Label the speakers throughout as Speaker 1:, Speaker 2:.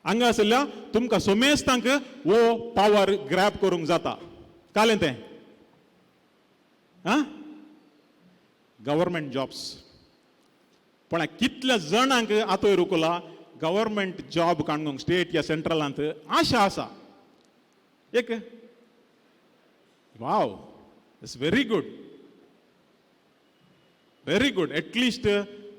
Speaker 1: हांगा आशिल्ल्या तुमकां सोमेस्तांक हो पावर ग्रॅब करूंक जाता. कालें तें आं गव्हर्मेंट जॉब्स. पण कितल्या जाणांक आतां रुकला गव्हर्मेंट जॉब काडूंक स्टेट या सेंट्रलांत आशा आसा एक. Wow, it's very good, very good. At least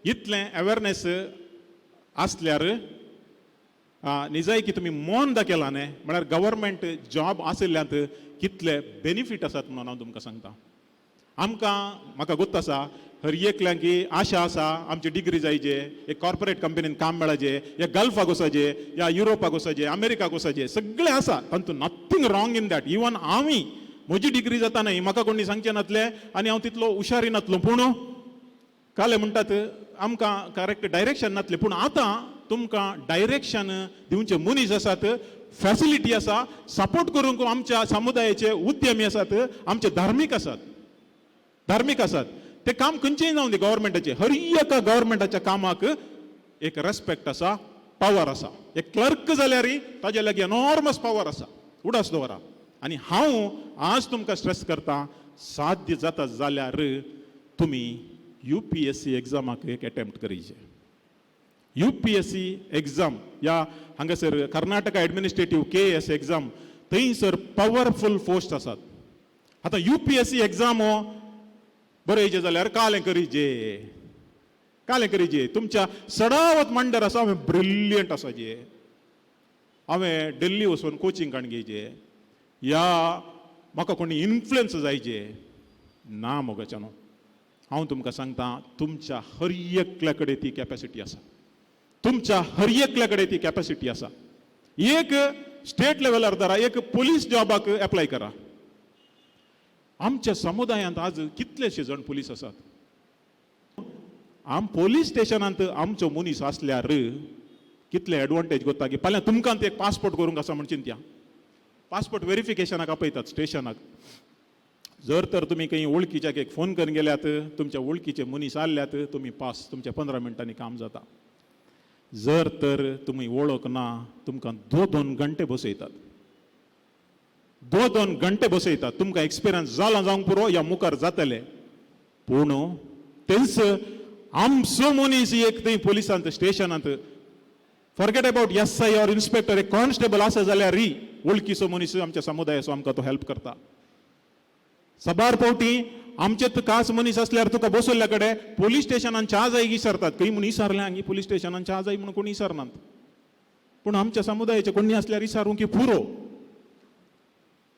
Speaker 1: इतलें अवेरनेस आसल्यार निजायकी तुमी मन दाखयला न्ही. म्हळ्यार गव्हर्मेंट जॉब आशिल्ल्यांत कितले बेनिफीट आसात म्हणून हांव तुमकां सांगता. आमकां म्हाका गोत्त आसा, हर एकल्यांकी आशा आसा, आमची डिग्री जायचे, एक कॉर्पोरेट कंपनीन काम मेळाचे, या गल्फाक वचपाचें या युरोपाक वचपाचें, अमेरिकाक वचपाचें, सगळें आसा. तातूंत nothing wrong in that. Even हांवूय म्हजी डिग्री जाता न्हय, म्हाका कोणी सांगचें नासलें आनी हांव तितलो हुशारी नासलो. पूण काले म्हणटात, आमकां करेक्ट डायरेक्शन नासलें. पूण आतां तुमकां डायरेक्शन दिवचे मनीस आसात, फॅसिलिटी आसा, सपोर्ट करूंक आमच्या समुदायाचे उद्यमी आसात, आमचे धार्मीक आसात, धार्मीक आसात. ते काम खंयचेय जावं दी गव्हर्मेंटाचे, हर एका गव्हर्मेंटाच्या कामाक एक रेस्पेक्ट आसा, पावर आसा. एक क्लर्क जाल्यार ताजे लागीं एनॉर्मस पावर आसा, उडास दवरा. आनी हांव आज तुमकां स्ट्रेस करता, साध्य जाता जाल्यार तुमी यूपीएससी एग्जामाक एक अटेम्प्ट करीचे. यूपीएससी एग्जाम या हांगासर कर्नाटका एडमिनिस्ट्रेटीव केएएस एग्जाम, थंयसर पॉवरफूल पोस्ट आसात. आतां यूपीएससी एग्जाम हो बरयचे जाल्यार कालें करीजे, कालें करीजे? तुमच्या सडावत मांडर आसा, हांवें ब्रिलियंट आसा जे, हांवें दिल्ली वचून कोचिंग काडून घेयचे या म्हाका कोणी इन्फ्लुयन्स जायचे ना. मोगाच्यानो, हांव तुमकां सांगता, तुमच्या हर एकल्या कडेन ती कॅपॅसिटी आसा. तुमच्या हर एकल्या कडेन ती कॅपॅसिटी आसा. एक स्टेट लेवलार धरा, एक पोलीस जॉबाक एप्लाय करा. आमच्या समुदायांत आज कितलेशे जण पोलीस आसात. आम पोलीस स्टेशनांत आमचो मनीस आसल्यार कितले एडवांटेज गोता की फाल्यां तुमकां ते एक पासपोर्ट करूंक आसा म्हण चिंत्या, पासपोर्ट वेरिफिकेशनाक आपयतात स्टेशनाक. जर तर तुमी खंय वळखीच्याक एक फोन करून गेल्यात, तुमच्या वळखीचे मनीस आसल्यात, तुमी पास, तुमच्या 15 मिनटांनी काम जाता. जर तर तुमी वळख ना, तुमकां दोन दोन घंटे बसयतात, दोन दोन घंटे बसयतात. तुमकां एक्सपिरियन्स जाला जावंक पुरो या मुखार जातले, पूण तेंच आमचो मनीस एक थंय पोलिसांत स्टेशनांत, forget about SI or inspector, एक कॉन्स्टेबल आसा जाल्यार री वळखीचो मनीस आमच्या समुदायाचो आमकां तो हेल्प करता. सबार फावटी आमचे खास मनीस आसल्यार तुका बसयल्ल्या कडेन पोलीस स्टेशनान च्या जाय विचारतात. खंय म्हूण विचारलें हांगी पोलीस स्टेशनान च्या जाय म्हणून कोणी विचारनात, पूण आमच्या समुदायाचे कोणी आसल्यार विचारूंक की पुरो.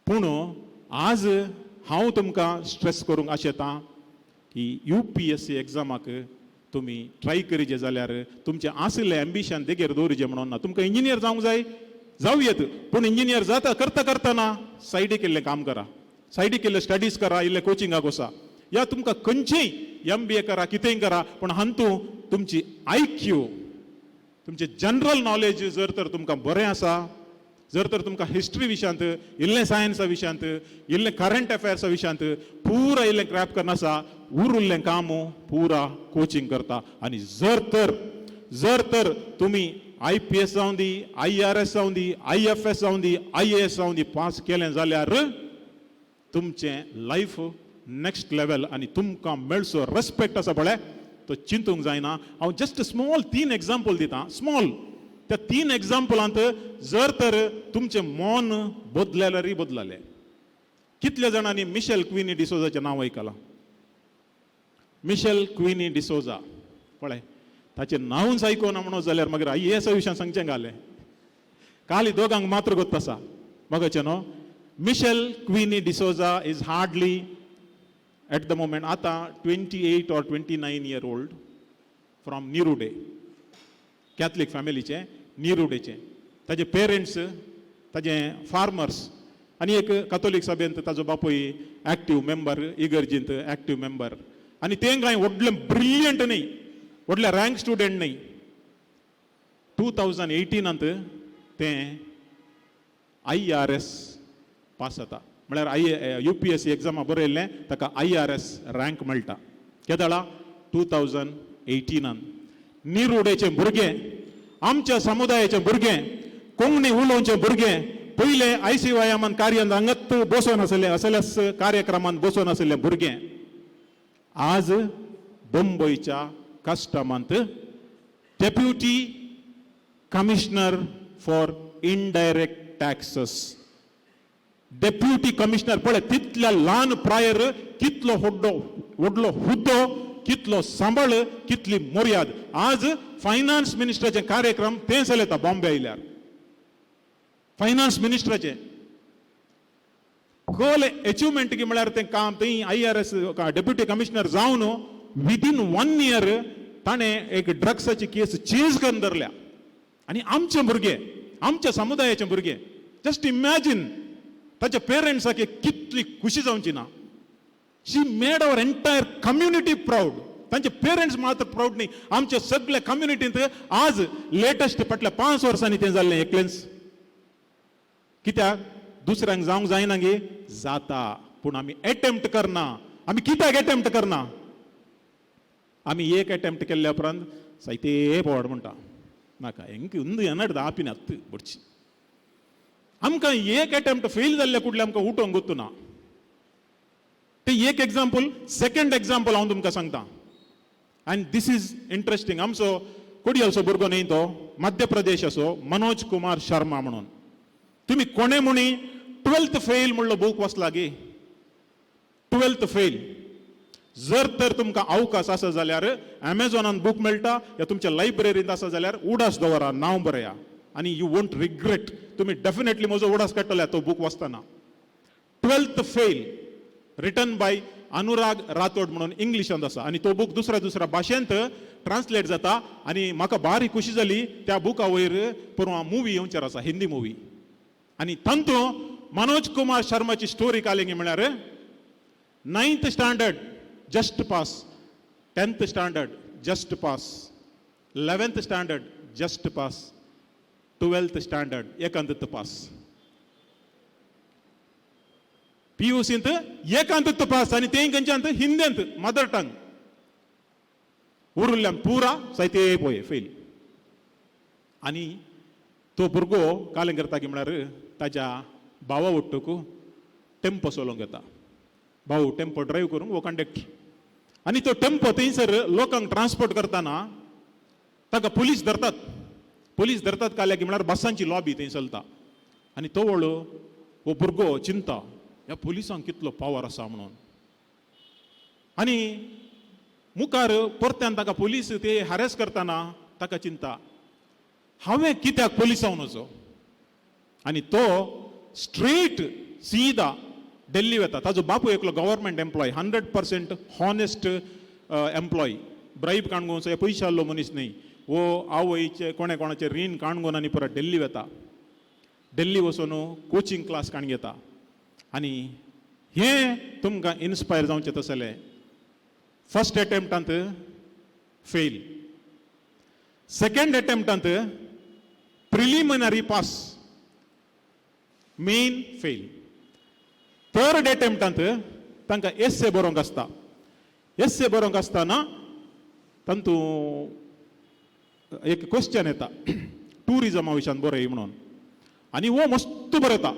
Speaker 1: पूण आज हांव तुमकां स्ट्रेस करूंक आशेतां की यूपीएससी एग्जामाक तुमी ट्राय करीजे जाल्यार तुमचें आशिल्लें एम्बिशन देगेर दवरिचें म्हणून ना. तुमकां इंजिनियर जावंक जाय, जावं येत, पूण इंजिनियर जाता करता करतना सायडीक इल्लें काम करा, सायडीक इल्लें स्टडीज करा, इल्लें कोचिंगाक वचा या तुमकां खंयचेय एमबीए करा, कितेंय करा. पूण हातूंत तुमची आयक्यू, तुमचें जनरल नॉलेज जर तर तुमकां बरें आसा, जर तर तुमकां हिस्ट्री विशयांत इल्लें, सायन्सा विशयांत इल्लें, करंट अफेअर्सा विशयांत पुरा इल्लें ग्रॅब करना आसा, उरिल्लें काम पुरा कोचिंग करता. आनी जर तर तुमी आयपीएस जावं दी, आयआरएस जावं दी, आयएफएस जावं दी, आयएएस जावं दी, पास केलें जाल्यार तुमचें लायफ नेक्स्ट लेवल आनी तुमकां मेळचो रेस्पेक्ट आसा पळय, तो चिंतूंक जायना. हांव जस्ट स्मॉल तीन एग्जाम्पल दिता, स्मॉल. त्या तीन एग्जाम्पलांत जर तर तुमचें मन बदलेल्यारय बदललें. कितल्या जाणांनी मिशेल क्विनी डिसोजाचें नांव आयकलां? मिशेल क्विनी डिसोजा पळय, ताचें नांवूच आयकोना म्हणून जाल्यार मागीर आयएएसा विशयान सांगचें घालें. काली दोगांक मात्र गोत्त आसा मगाचें न्हू. Michel Queenie D'Souza is hardly at the moment आतां 28 or 29 year old from Nirude, Catholic फॅमिलीचे, निरुडेचे. ताजे पेरंट्स ताजे फार्मर्स आनी एक कथोलीक सभेंत ताजो बापूय एक्टीव मेंबर, इगर्जींत एक्टीव मेंबर. आनी तें कांय व्हडलें ब्रिलियंट न्ही, व्हडलें रँक स्टुडंट न्ही. 2018नांत तें आयआरएस पास जाता, म्हळ्यार I UPSC एग्जामा बरयल्लें, ताका आयआरएस रँक मेळटा. केदळा? 2018नान. निरुडेचे भुरगे, आमच्या समुदायाचे भुरगे कोंकणी उलोवचें भुरगें पयले आयसीवायमान कार्यांत हांगात बसोन आसले, असल्याच कार्यक्रमांत बसोन आसले भुरगें आज बंबयच्या कस्टमांत deputy commissioner for indirect taxes. Deputy commissioner. पळय, तितल्या ल्हान प्रायर कितलो व्हडलो व्हडलो हुद्दो, कितलो सांबाळ, कितली मर्याद. आज फायनान्स मिनिस्टराचे कार्यक्रम ते चलयता बॉम्बे आयल्यार. फायनान्स मिनिस्टराचे कल एचिवमेंट की म्हळ्यार तें काम थंय IRS deputy commissioner जावन विदीन वन इयर ताणें एक ड्रग्साची केस चेज करून धरल्या. आनी आमचे भुरगे, आमच्या समुदायाचे भुरगे, जस्ट इमॅजीन, ताच्या पेरंट्साक कितली खुशी जावची ना. She made our entire community proud. तांचे पेरंट्स मात्र प्रावड न्ही, आमच्या सगळ्या कम्युनिटींत. आज लेटस्ट फाटल्या 5 वर्सांनी तें जाल्लें एकलेंच. कित्याक दुसऱ्यांक जावंक जायना गे? जाता, पूण आमी एटेम्प्ट करना. आमी कित्याक एटेम्प्ट करना? आमी एक एटेम्प्ट केल्ल्या उपरांत सायते पवाड म्हणटा, नाका, हेंक इंद एनड आपिन अत्त बडची. आमकां एक एटेम्प्ट फेल जाल्ल्या कुडले आमकां उठोवंक गोत्तू ना. ते एक एग्जाम्पल. सेकंड एग्जाम्पल हांव तुमकां सांगता आनी this is interesting. आमचो कोडियलचो भुरगो न्ही तो, मध्य प्रदेशाचो मनोज कुमार शर्मा म्हणून. तुमी कोणे म्हणी ट्वेल्थ फेल म्हणलो बूक वाचला गे? ट्वेल्थ फेल जर तर तुमकां अवकाश आसा जाल्यार अमेझॉनान बूक मेळटा या तुमच्या लायब्ररींत आसा जाल्यार उडास दवरा, नांव बरया आनी you won't regret. तुमी डेफिनेटली म्हजो उडास काडटले तो बूक वाचतना. Twelfth Fail, written by Anurag Rathod म्हणून इंग्लिशांत आसा आनी तो बूक दुसऱ्या दुसऱ्या भाशेंत ट्रान्सलेट जाता. आनी म्हाका बारी खुशी जाली, त्या बुका वयर परवां मुवी येवचेर आसा, हिंदी मुवी. आनी तातूंत मनोज कुमार शर्माची स्टोरी कालेंगी म्हळ्यार ninth standard just pass, 10th standard just pass, 11th standard just pass, 12th standard एकांत पास, पीयूसींत एकांत पास. आनी तें खंयच्यांत? हिंदींत, मदर टंग. उरिल्ल्यान पुरा सायते पळय फेल. आनी तो भुरगो कालें करता की म्हळ्यार ताज्या भावा वट्टूक टेम्पो चलोवंक येता. भाऊ टेम्पो ड्रायव्ह करूंक, हो कंडक्टर. आनी तो टेम्पो थंयसर लोकांक ट्रान्सपोर्ट करतना ताका पुलीस धरतात. पुलीस धरतात काल्याक म्हळ्यार बसांची लॉबी थंय चलता. आनी तो वळो हो भुरगो चिंता, ह्या पुलिसांक कितलो पावर आसा म्हणून. आनी मुखार परत्यान ताका पुलीस ते हॅरेस करतना ताका चिंता, हांवें कित्याक पुलिसां वचो? आनी तो स्ट्रेट सीदा दिल्ली वता. ताजो बापूय एकलो government employee, 100% honest employee, bribe काणगोन पयशे आहलो मनीस न्ही. वो आवयचे कोणे कोणाचे रीण काणगोन आनी परत दिल्ली वता. दिल्ली वचून कोचिंग क्लास काण घेता. आनी हें तुमकां इन्स्पायर जावचें तसलें. फर्स्ट अटेम्प्टांत फेल, सेकंड अटेम्प्टांत preliminary pass, main fail. Third अटेम्प्टांत तांकां एस्से बरोवंक आसता. एस्से बरोवंक आसतना तातूंत एक क्वेश्चन येता, ट्युरिजमा विशयान बरय म्हणून. आनी हो मस्त बरयता.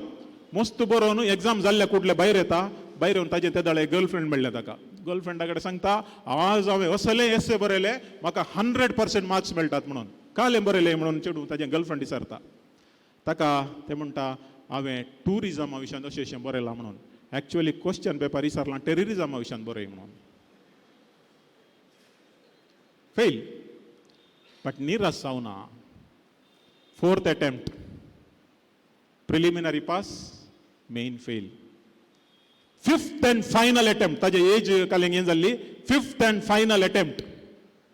Speaker 1: मस्त बरोवन एग्जाम जाल्ल्या कुडले भायर येता. भायर येवन ताजे तेदाळे गर्लफ्रेंड मेळ्ळें ताका. गर्लफ्रेंडा कडेन सांगता, आज हांवें असले एस्से बरयले, म्हाका 100% मार्क्स मेळटात म्हणून. कालें बरयलें म्हणून चेडूं ताजें गर्लफ्रेंड विचारता ताका. ते म्हणटा, हांवें ट्युरिजमा विशयान अशें अशें बरयलां म्हणून. एक्चुअली क्वेश्चन पेपर विचारलां टेररिजमा विशयान बरय म्हणून. फेल, बट निराश जावना. Fourth attempt, preliminary pass, main fail. Fifth and final attempt, ताजे एज कालेंग हें जाल्ली. Fifth and final attempt,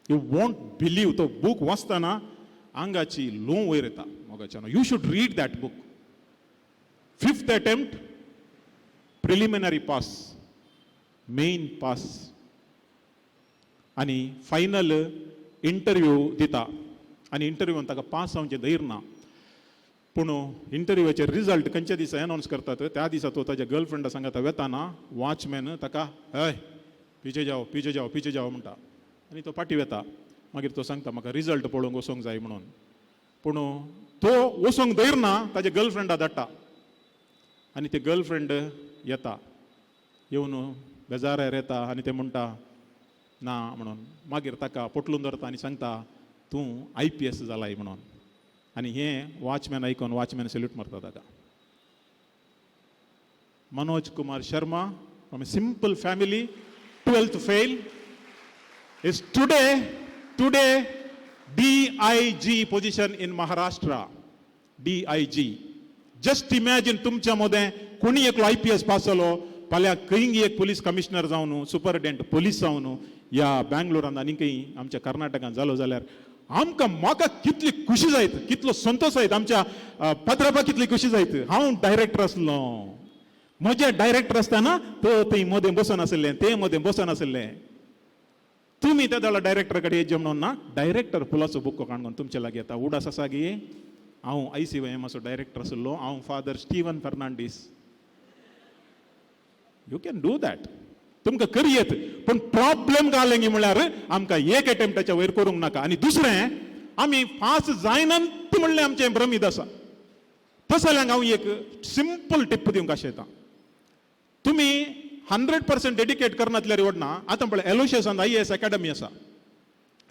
Speaker 1: you won't believe, तो बूक वाचतना आंगाची लों वयर येता मोगाच्यान. You should read that book. Fifth attempt, preliminary pass, main pass. आनी फायनल इंटरव्यू दिता आनी इंटरव्यून ताका पास जावचें धैर्य ना. पूण इंटरव्यूचे रिजल्ट खंयच्या दिसा अनावन्स करतात त्या दिसा तो ताज्या गर्लफ्रेंडा सांगता वेताना वॉचमॅन ताका, "हय, पिछे जाओ, पिछे जाओ, पिछे जाओ" म्हणटा. आनी तो फाटीं वेता. मागीर तो सांगता, म्हाका रिजल्ट पळोवंक वचोंक जाय म्हणून. पूण तो वचोंक धैर ना, ताजे गर्लफ्रेंडा धाडटा आनी ते गर्लफ्रेंड येता, येवन बेजारार येता आनी ते म्हणटा ना म्हणून. मागीर ताका पोटलून धरता आनी सांगता तूं IPS जालाय म्हणून. आनी हें वॉचमॅन आयकून वॉचमॅन सल्यूट मारता ताका. Manoj Kumar Sharma from a simple family, 12th fail, is today DIG position in Maharashtra. DIG. Just imagine तुमच्या मदें कोणी एकलो IPS pass जालो फाल्यां खंय एक पोलीस कमिशनर जावन, सुपरिटेंडंट पोलीस जावन, या बँगलोरान आनी खंय आमच्या कर्नाटकान जालो जाल्यार आमकां म्हाका कितली खुशी जायत, कितलो संतोश जायत, आमच्या पात्रापा कितली खुशी जायत. हांव डायरेक्टर आसलो, म्हजे डायरेक्टर आसतना तो थंय मदें बसून आशिल्लें, ते मदें बसून आशिल्लें. तुमी त्या जाल्यार डायरेक्टर कडेन येचे म्हणून ना, डायरेक्टर फुलाचो बुको काडून तुमचे लागीं येता. उडास आसा गी हांव ICYMआचो डायरेक्टर आशिल्लो, हांव father Steven Fernandes. You can do that, तुमकां करयेत. पूण प्रॉब्लेम घालें म्हळ्यार आमकां एक अटेम्प्टाच्या वयर करूंक नाका. आनी दुसरें, आमी पास जायनात म्हणलें आमचें भ्रमीत आसा. तशें जाल्यार हांव एक सिंपल टिप दिवंक आशेता. तुमी 100% डेडिकेट करनातल्यार व्हडना. आतां पळय, एलोशियसांत IAS academy आसा,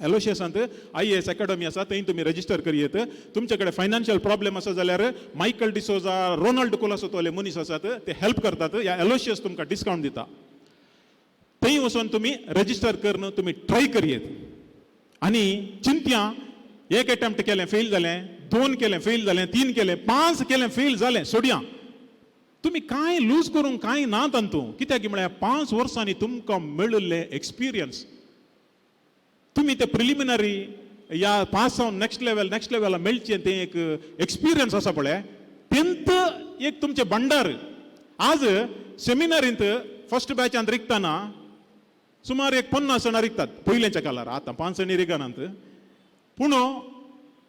Speaker 1: एलोशियसांत IAS academy आसा, थंय तुमी रजिस्टर करयेत. तुमचे कडेन फायनान्शियल प्रॉब्लेम आसा जाल्यार मायकल डिसोजा, रोनाल्ड कुलासो तोले मनीस आसात, ते हेल्प करतात. ह्या एलोशियस तुमकां डिस्कावंट दिता. थंय वचून तुमी रजिस्टर करून तुमी ट्राय करयेत. आनी चिंतया, एक अटेम्प्ट केलें फेल जालें, दोन केलें फेल जालें, तीन केलें, पांच केलें फेल जालें, सोडया. तुमी कांय लूज करूंक कांय ना तातूंत. कित्याक म्हळ्यार 5 वर्सांनी तुमकां मेळिल्लें एक्सपिरियन्स, तुमी ते प्रिलिमिनरी या पास जावन नेक्स्ट लेवल, नेक्स्ट लेवला मेळचें तें एक एक्सपिरियन्स आसा पळय, तेंत एक तुमचें भंडार. आज सेमिनारींत फर्स्ट बॅचांत रिगतना सुमार एक 50 जाणां रिगतात पयल्याच्या काळार, आतां 5 जाणी रिगनात. पूण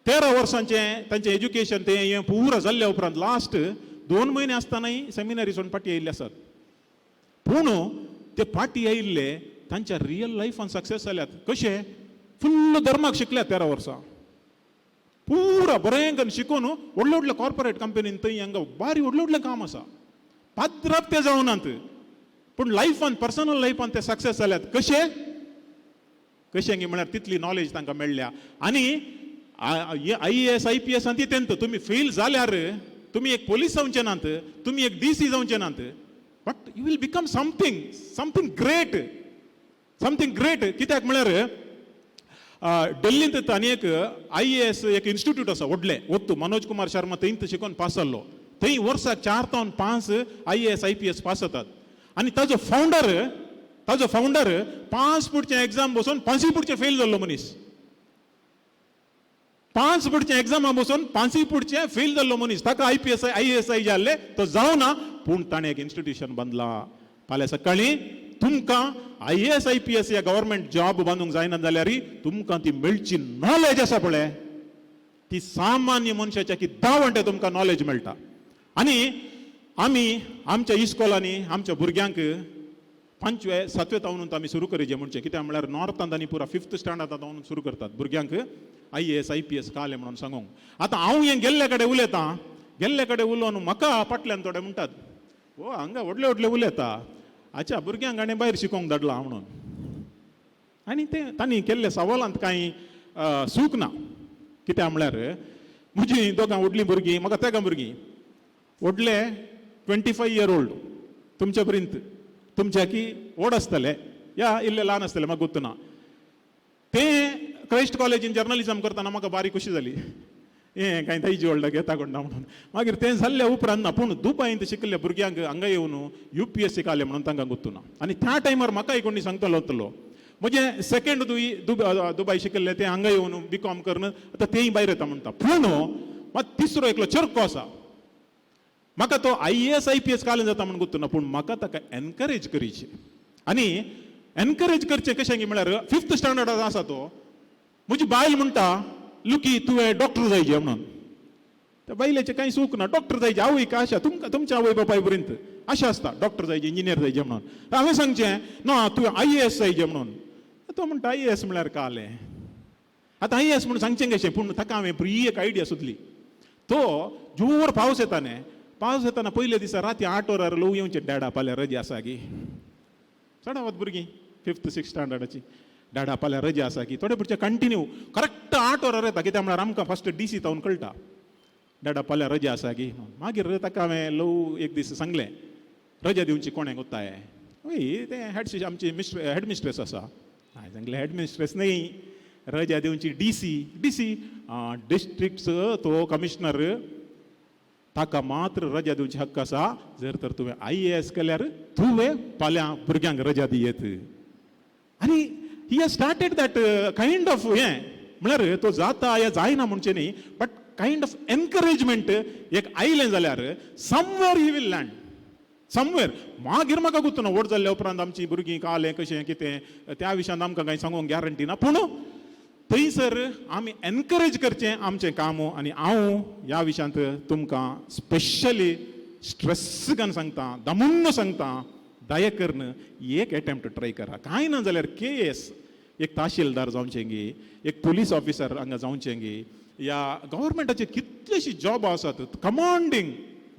Speaker 1: 13 वर्सांचें तांचें एज्युकेशन तें हें पुरा जाल्ल्या उपरांत लास्ट 2 म्हयने आसतनाय सेमिनारी सोडून फाटीं आयिल्ले आसात. पूण ते फाटीं आयिल्ले तांच्या रियल लायफान सक्सेस जाल्यात. कशे? फुल्ल धर्माक शिकल्यात 13 वर्सां, पुरा बरें करून शिकून व्हडले व्हडले कॉर्पोरेट कंपनीन थंय हांगा बारी व्हडलें व्हडलें काम आसा. पाद्राप ते जावनात, पूण लायफान, पर्सनल लायफान ते सक्सेस जाल्यात. कशे? कशें गी म्हळ्यार तितली नॉलेज तांकां मेळ्ळ्या. आनी IAS IPS आनी तेंत तुमी फेल जाल्यार तुमी एक पोलीस जावचे नात, तुमी एक DC जावचे नात, but you will become something, something great, something great. कित्याक म्हळ्यार दिल्लींत आनी एक IAS एक इन्स्टिट्यूट आसा व्हडलें, वत्तू मनोज कुमार शर्मा थंय शिकोवन पास जाल्लो. थंय वर्साक 4 तावन 5 IAS IPS pass जातात. आनी ताजो फावंडर 5 पुढचें एग्जाम बसून 5 पुढचें फेल जाल्लो मनीस, 5 पुढचें एग्जामा बसून 5 पुढचें फेल जाल्लो मनीस. ताका IPS IAS जाल्ले तो जावना, पूण ताणें एक इन्स्टिट्यूशन बांदला. फाल्यां सकाळीं तुमकां IAS IPS या गव्हर्मेंट जॉब बांदूंक जायना जाल्यार तुमकां ती मेळची नॉलेज आसा पळय, ती सामान्य मनशाच्या की 10 वंटे तुमकां नॉलेज मेळटा. आनी आमी आमच्या इस्कोलांनी आमच्या भुरग्यांक 5वे 7वे तावन आमी सुरू करिजे. म्हणचे कित्याक म्हळ्यार नॉर्थांत आनी पुरा 5th स्टँडर्डांत तावन सुरू करतात भुरग्यांक IAS IPS काले म्हणून सांगूंक. आतां हांव हें गेल्ले कडेन उलयतां, गेल्ले कडेन उलोवन म्हाका फाटल्यान थोडे म्हणटात, ओ हांगा व्हडले व्हडले उलयता, आच्छा भुरग्यांक आनी भायर शिकोवंक धाडला म्हणून. आनी तें तांणी केल्ले सवालांत कांय सूख ना. कित्याक म्हळ्यार म्हजी दोगां व्हडलीं भुरगीं, म्हाका तेगां भुरगीं, व्हडले 25 इयर ओल्ड, तुमच्या पर्यंत, तुमच्या की व्हड आसतले या इल्ले ल्हान आसतले म्हाका गोत्त ना. ते क्रायस्ट कॉलेजीन जर्नलिजम करतना म्हाका बारीक खुशी जाली, हें कांय ताजी व्हडलो घेता कोण म्हणून. मागीर तें जाल्ल्या उपरांत ना, पूण दुबायंत शिकिल्ल्या भुरग्यांक हांगा येवन UPSC काले म्हणून तांकां गोत्तू ना. आनी त्या टायमार म्हाकाय कोणी सांगतलो वतलो, म्हजें सेकेंड दुई दुबाय शिकिल्लें तें हांगा येवन BCom करून आतां तेंय भायर येता म्हणटा. पूण मात तिसरो एकलो चरको आसा, म्हाका तो IAS IPS काले जाता म्हणून गोत्तू ना, पूण म्हाका ताका एनकरेज करीचे. आनी एनकरेज करचें कशें की म्हळ्यार 5th स्टँडर्डार आसा तो. म्हजी बायल म्हणटा, लुकी तुवें डॉक्टर जायचे म्हणून. त्या बायलेचें कांय चूक ना, डॉक्टर जायचे आवयक आशा, तुमकां तुमच्या आवय बापाय पर्यंत आशा आसता डॉक्टर जायचे, इंजिनियर जायचे म्हणून. हांवें सांगचें ना, तुवें IAS जायचे म्हणून. तो म्हणटा IAS म्हळ्यार कालें? आतां IAS म्हणून सांगचें कशें? पूण ताका हांवें बरी एक आयडिया सोदली. तो जोर पावस येता न्ही, पावस येताना पयल्या दिसा राती 8 वरार लोव येवचे, डॅडा फाल्यां रजा आसा गी. चडावत भुरगीं फिफ्थ सिक्स स्टँडर्डाची, डॅडा फाल्यां रजा आसा की. थोडे पुढचे कंटिन्यू करेक्ट 8 वरार येता. कित्याक म्हळ्यार आमकां फस्ट डीसी तावन कळटा, डॅडा फाल्यां रजा आसा की. मागीर ताका हांवें ल्हव एक दीस सांगलें, रजा दिवची कोणें कोत्ताय? हय, तें हेड आमची हेड मिस्ट्रेस आसा. हांवें सांगलें, हेड मिस्ट्रेस न्ही, रजा दिवची डीसी. डीसी डिस्ट्रिक्ट तो कमिशनर, ताका मात्र रजा दिवची हक्क आसा. जर तर तुवें आयएएस केल्यार तुवें फाल्यां भुरग्यांक रजा दियेत. आनी he has started that kind of हें, म्हळ्यार तो जाता या जायना म्हणचें न्ही, बट कायंड ऑफ एनकरेजमेंट एक आयलें जाल्यार somewhere he will land somewhere. मागीर म्हाका गुत्त ना, व्हड जाल्ल्या उपरांत आमची भुरगीं कालें कशें कितें त्या विशयांत आमकां कांय सांगूंक गॅरंटी ना, पूण थंयसर आमी एनकरेज करचें आमचें काम. आनी हांव ह्या विशयांत तुमकां स्पेशली स्ट्रेस करून सांगता, दमून सांगता, दया करून एक एटेम्प्ट ट्राय करा. कांय ना जाल्यार केएस, एक तहसीलदार जावचें गी, एक पुलीस ऑफिसर हांगा जावचें गी, या गव्हर्मेंटाचे कितलेशी जॉब आसात, commanding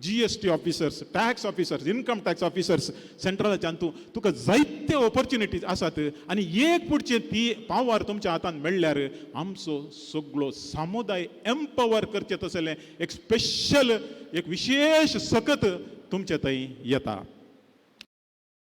Speaker 1: GST officers, tax officers, income tax officers, सेंट्रलाच्यान तूं तुका जायते ऑपॉर्च्युनिटीज आसात. आनी एक पुढचे ती पावर तुमच्या हातान मेळ्ळ्यार आमचो सगळो समुदाय एम्पावर करचें तसलें एक स्पेशल, एक विशेश सकत तुमचे थंय येता.